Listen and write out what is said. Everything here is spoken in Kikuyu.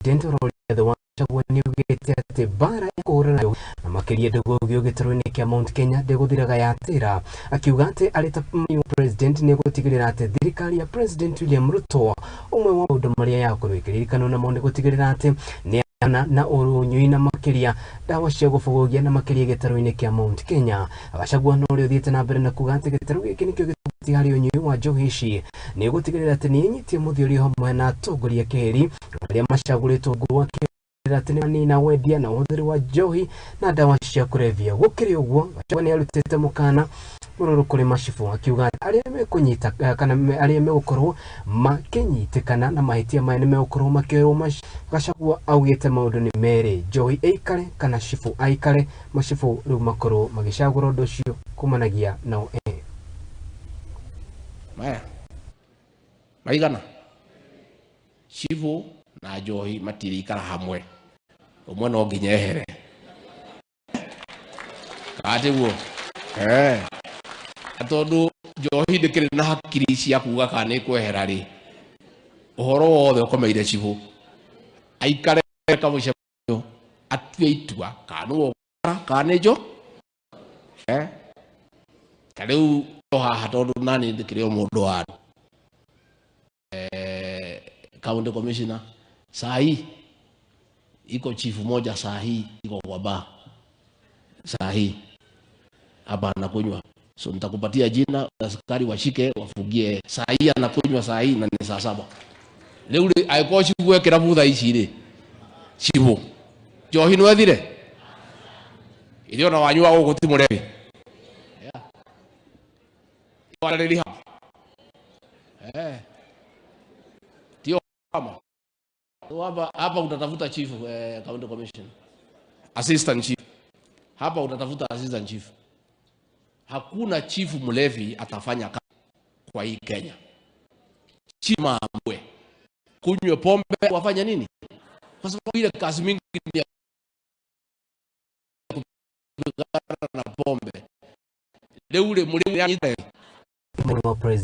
President Rigathi wa Gachagua nĩaugĩte atĩ mbara ya kũhũrana na makĩria ndũgũgio gĩtarũ-inĩ kĩa Mount Kenya ndĩgũthiraga yatĩra, akiuga atĩ arĩ ta President nĩegũtigĩrĩra atĩ thirikari ya President William Ruto ũmwe wa maũndũ marĩa yakorwo ĩkĩririkanwo namo nĩ gũtigĩrĩra atĩ nĩ na ũnyui na makĩria ndawa cia gũbũgũgia na makĩria gĩtarũ-inĩ kĩa Mount Kenya. Gachagua na ũrĩa ũthiĩte na mbere na kuga atĩ gĩtarũ gĩkĩ nĩkĩo gĩtũmĩte harĩ ũnyui wa njohi ici nĩ gũtigĩrĩra atĩ nĩ ĩnyitie mũthiorio hamwe na atongoria keheri arĩa macagũrĩtwo rungu rwa atĩ nĩ manina wendia na ũhũthĩri wa njohi na ndawa cia kũrebia. Gũkĩrĩ ũguo, Gachagua nĩ arutĩte mũkana mũrũrũ kũrĩ macibũ akiuga atĩ arĩa mekũnyita kana arĩa megũkorwo makĩnyitĩkana na mahĩtia maya nĩ megũkorwo makĩoerwo. Gachagua augĩte maũndũ nĩ merĩ, njohi ĩikare kana cibũ aikare. Macibũ rĩu makorwo magĩcagũra ũndũ ũcio kumanagia nao ene. Maya maigana cibũ na njohi matirĩikara hamwe, ũmwe no nginya ehere katiguo eh tondũ njohi ndĩkĩrĩ na hakiri cia kuga kana nĩ kwehera rĩ, ũhoro wothe ũkomeire cibũ aikare kamũcemanio atue itua kana nĩwe kana nĩ njo eh ta rĩu haha tondũ nani ndĩkĩrĩ o mũndũ wa county commissioner. Saa hii iko chifu moja, saa hii iko kwa bar, saa hii hapa anakunywa, so nitakupatia jina, askari washike wafungie. Saa hii anakunywa, saa hii na ni saa 7 rĩu rĩ, angĩkorwo chifu ekĩra butha ici rĩ, chifu njohi nĩwethire ithuĩ ona wanyua gũkũ ti mũrebi. Yeah. Rehab. Eh. Tio kama. Hapa hapa utatafuta chief, county commission. Assistant chief. Hapa utatafuta assistant chief. Hakuna chief mlevi atafanya kazi kwa hii Kenya. Chief maamue. Kunywe pombe wafanya nini? Kwa sababu ile kazi mingi ni ya kupigana na pombe. Rĩu rĩ mũrĩ President.